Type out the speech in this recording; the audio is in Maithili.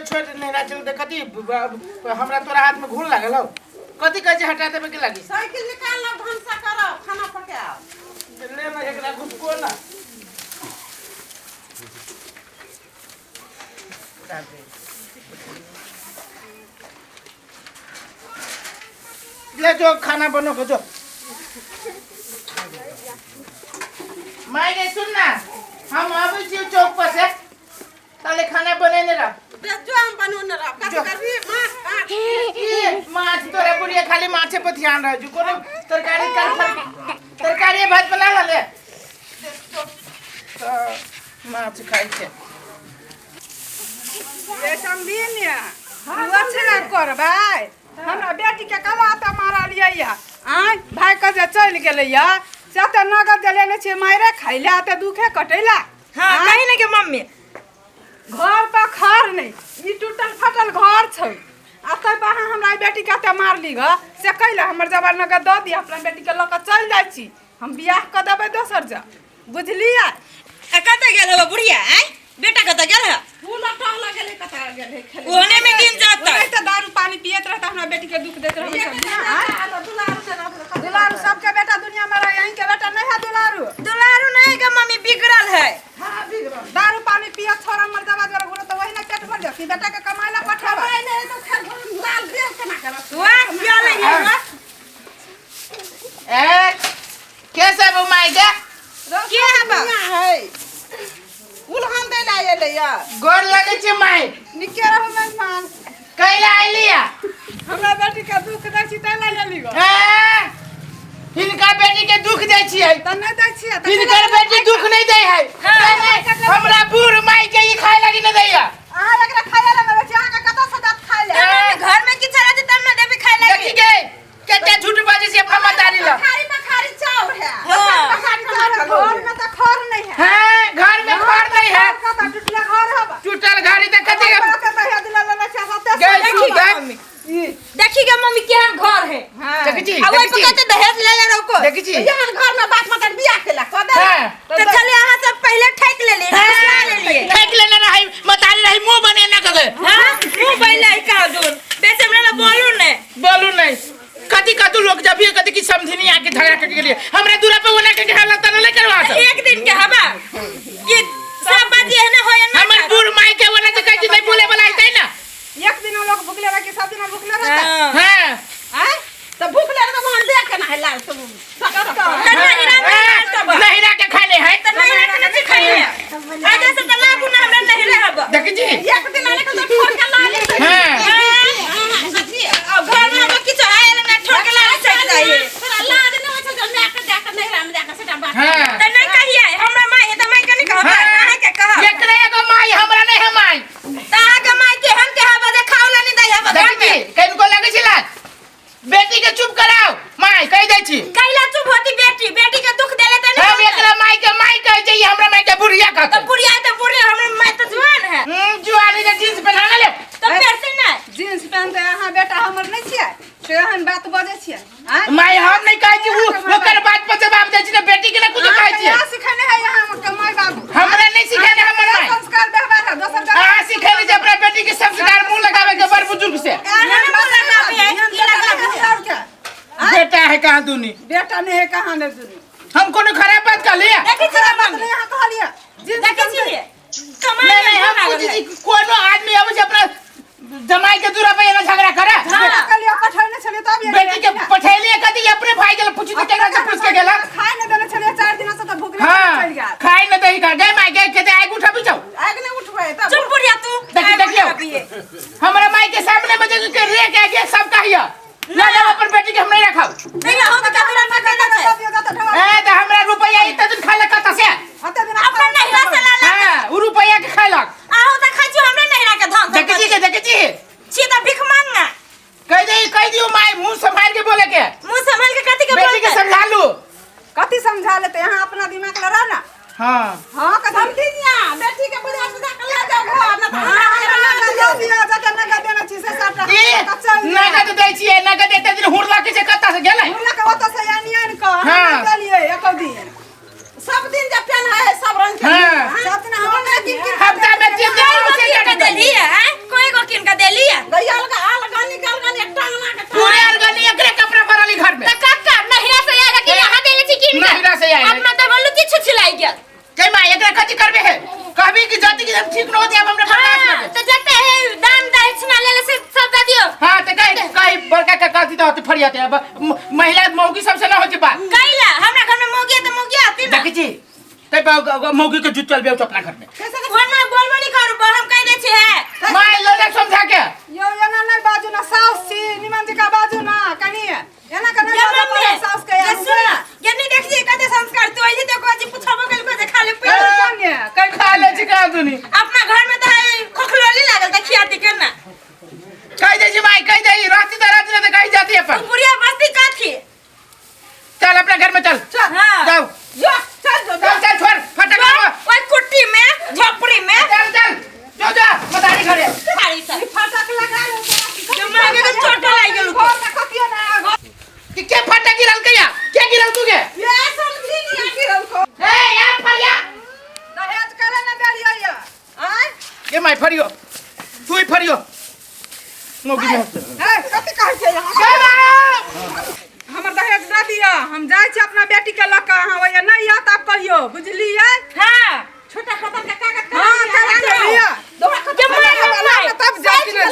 छोड़ नहिरा चल दे कथी हमरा तोरा हाथ में घून लागल हौ। कथी कहै छै हटा देबे के लागी? साइकिल निकाल लो, भनसा करो, खाना पकाओ। ले ना एकरा घुसको ना। ले जो खाना बनो के जो। माय गे सुन ना, हम आबै छी चौक पर से, ताले खाना बनेने रह। जो हम बनौने रह, कथी जो। करबी? माछ काट। ई माछ तोरा बुढ़िया खाली माछे पर ध्यान रह जो, कोनो तरकारी कर तरकारी भात बना ले। तऽ माछ खाइ छै। ये समझी ने, तू अच्छे ना करबै। हमरा बेटी के कला तऽ मारलियै या आँय भाई के जे चलि गेलै या से तऽ नगद जे लेने छियै मारे खाइ लए तऽ दुखे कटैला। हाँ, कहीं नहीं के मम्मी। घर पर खर नहीं, ई टूटल फटल घर छै आ तै पर अहाँ हमरा बेटी के एते मारली ग से कैला? हमर जबर नगद दऽ दिअ, अपना बेटी के लऽ कऽ चलि जाइ छी, हम बियाह कऽ देबै दोसर जगह, बुझलियै? आ कतऽ गेल हबा बुढ़िया? आँय बेटा कतऽ गेल है? उ लटह लगेलै, कतऽ गेलै खेलै? ओहने में दिन जाता। ओनाहिते दारू पानी पियैत रहता, हमरा बेटी के दुख दैत रहै सब दिन, आँय? दुलारू से रहत कतऽ? दुलारू सबके बेटा दुनिया में रहे, अहीं के बेटा नहीं है दुलारू। दुलारू नहीं के मम्मी, बिगड़ल है। हाँ, बिगड़ल। दारू पानी पियत छोरा मर्दाबा जरा घुरत तऽ वही ना पेट भर जाती, बेटा के कमाइ ला पठाबा। कमाइ नहि तऽ खेत घर लाल देह केना करत? वाह क्या नहीं है वाह। ए के सब माय गे? के हबा? है उलहन दै ला एलै या। गोर लगै छै माय। निके रहू मेहमान। कैला अयली या? हमरा बेटी के दुख दै छी तै ला एली गो। ए, हिनका बेटी के दुख दै छियै? तऽ नहि दै छियै तऽ हिनकर बेटी दुख नहीं दै है। हाँ। नहीं, हमरा बूढ़ माय के ई खाय लागी नहीं दैया। अहाँ एकरा खाय ला नहि दै छी, अहाँके कतऽ से देत खाय ला? तो मम्मी घर में किछ रहते तब ना देबी खाए देखी लागी। गे केते झूठ बाजै छै अपना मतारी ला। पखारी पखारी चाउर है। हाँ। पखारी चाउर है। घर में तऽ खर नहीं है। हाँ, घर में खर नहीं है। कतऽ टूटला घर हबा? टूटल घर तऽ कते गे देखी सुन गे देख। मम्मी, देखी गे मम्मी केहन घर है। हाँ। देखी छी, आ ओइ देखी पर छी, कते दहेज ले ले रहो को। देखी छी। एहन घर में बाप मटर बियाह केला कऽ दे। हाँ। तो चले अहाँ सब पहले ठैक लेली, फुसला लेलिए। ठेक लेने रही मतारी रही मुंह बने ना कगे। हाँ, मुंह बैले है कहाँ दूर बेसे हमरा ला बोलू ने। बोलू नहीं। कति कतु लोग जब भी कति की समझनी आके झगड़ा करके गेलिए हमरा दूरा पे ओना के हालत नहीं करवा सब। एक दिन के हवा कि सब बात ये ना होय ना। हमर बूढ़ माय के ओना से कहै छी नहीं बोले वाला हेतै ना। एक दिन लोग भुखले रह कि सब दिन भुखले रहता? हाँ। हाँ। आँय? तऽ भूख लगे तऽ वहाँ दे के ना है लाल सब। तऽ नहीं राम नहीं तब। नहिरा के खाने है। तऽ नहीं राम नहीं खाइए। आगे से तऽ लागू ना हमरा नहीं रहब। देखी छी। एक दिन आने के तो ठोर के लाल। हाँ। अब घर में हम किछु आयल ना ठोर के लाल चल जाइए। तोरा लाज नहि होइ छौ जे माय के जाके नैहरा में जाके सेटा बात? हाँ। तऽ नहीं कहिए हमरा माय है तऽ माय के नहीं कहब, हाँ। अहाँ के कहब। एकरे एगो माय, हमरा नहीं है माय। तऽ अहाँ के माय केहन के हब जे खाओ ला नहीं दै हब घर देखी में? छी कनको लगै छै लाज? बेटी के चुप कराओ माय, कहि दै छी। कैला चुप होती बेटी? बेटी के दुख देले तऽ नहीं हम होतै। एकरा माय के माय कहै छै, ई हमरा माय के बुढ़िया कहतै। तऽ बुढ़िया तऽ बुढ़िया, हमरा माय तऽ जुआन है। जुआनी के जींस पहना ले। तऽ पहिरतै नहि। जींस पहनते अहाँ बेटा हमर नहीं छियै से एहन बात बजै छियै? आँय? माय हम नहीं कहै छी, उ ओकर बात पर जवाब दै छी ने, बेटी के ने कुछो कहै अहाँके छियै। इएह सिखेने है यहाँ के माय बाबू? हमरा नहीं सिखेने हमर माय। संस्कार व्यवहार है दोसर जगह। अहाँ सिखेने छै अपना बेटी के संस्कार, मुंह लगावे के बड़ बुजुर्ग से। एहन बात लगाबे है, एहन ई लगाबे बेटा है। के। बेटा है कहाँ दुनी? बेटा नहीं है कहाँ नहीं दुनी। हम कोनो खराब बात कहलियै? देखै छी खराब बात मम्मी? नहीं अहाँ कहलियै। जींस देखै पहनते। छियै कमाल नहीं नहीं, हम के पूछै छी कोनो आदमी अबै छै अपना जमाई के दूरा पे एना झगड़ा करे? हाँ। कहलियै पठौने छलियै तब ये बेटी के पठेलियै कथी? अपने भाई गेल पूछी तऽ केकरा से पूछ के गेला? खाय नहीं देने छलियै 4 दिन से तऽ भूख हाँ चलि गेल। खाय न दही का गए माय गए खेते आग उठाबी जाओ। आगि नहि उठबै तब। चुप बुढ़िया तू। देखी देखियो हमरा माई के सामने में जे के रे के आगे सब कहिया ना ना अपन बेटी के हम नहीं रखब। नहीं रहो तऽ कतरा पर देने छै। ए तऽ हमरा रुपैया इतना दिन खालक कतऽ से? अते दिन अपन नहिरा से ला ला। हाँ, उ रुपैया के खालक। आहो तऽ खाइ छी हमरा नहिरा के धन। देखै छी के देखै छी? छी तऽ भिख मांगना। कहि दे, कहि दियो माई मुंह संभाल के बोले के। मुंह संभाल के कथी के बेटी के बोलतै? समझा लू। कथी समझा लेते? यहाँ अपना दिमाग लड़ा ना। हाँ। हाँ कथी? समझी ना, बेटी के बुझा सुझा के ले जाओ घर, ना तऽ हाँ, हमरा हमरा लऽ नगद जाओ। दिअ, जते नगद देने छी से सबटा ई हमरा चल दिअ। नगद दै छियै, नगद एते दिन हुरला के छै कतऽ से गेलै? हुरला के ओतऽ से आनि आनि कऽ हम हाँ। नहि देलियै एको दिन। सब दिन जे पेन है सब रंग के। हाँ। सब दिन हम नहि किन किन हफ्ता में 3 दिन कोई मौसी के के देली है? कोई गो नहीं आए। अपना तो बोलू कि छुछुलाई गेल। के मां एकरा कथी करबे है? कहबी कि जाति की हम ठीक न होते, अब हमरा बर्दाश्त हाँ, न। तो जते है दान दक्षिणा लेले से सब दे दियो। हां त कहि कहि बड़का का कहती त होते फरियाते। अब महिला मौगी सबसे न होते बात। कैला हमरा घर में मौगी है तो मौगी आती ना। देखी छी तै मौगी के जुत चलबे अपना घर में। घर में बोलबो नहीं करू, हम कह दे छी है। मां लड़े समझा के। यो एना नहीं बाजू ना, सास छी निमन जी का बाजू ना कनी एना कना ये बाजू मम्मी पड़े सास के ये सुन ना, ये नहीं देख जी कते संस्कार तू आई तो को जी पूछबो कल को जे खाली पे कन्या कहीं खा ले छी का दुनी। अपना घर में तो है खोखलोली लागल त खियाती करना। कह दे छी माई, कह दे राती त राती त कहि जाती अपन। तू बुढ़िया बस्ती का थी। चल अपना घर में चल। हां जाओ। जो चल जो। चल चल छोड़ फटक मारो। ओए कुट्टी में झोपड़ी में चल चल जो जा मतारी घरे। साड़ी से फटक लगा लो। जो मांगे के चोट लागि गेल। घर में कतियो ना घर। कि के फटक गिरल कया? के गिरल तू के? ये समझी नहीं गिरल को। ए यार फरिया। दहेज करे ना देलियो ये आय। ये माई फरियो, तू ही फरियो मौगी में। ए कथि कहै छै यहाँ? के बा? हमर दहेज दे दिअ, हम जाइ छी अपना बेटी के लऽ कऽ। अहाँ ओइया नहि आयत आब कहियो, बुझलियै? हां छोटा खतम के कागज। हाँ, करा लिअ। के माय तब जाइ छी ने।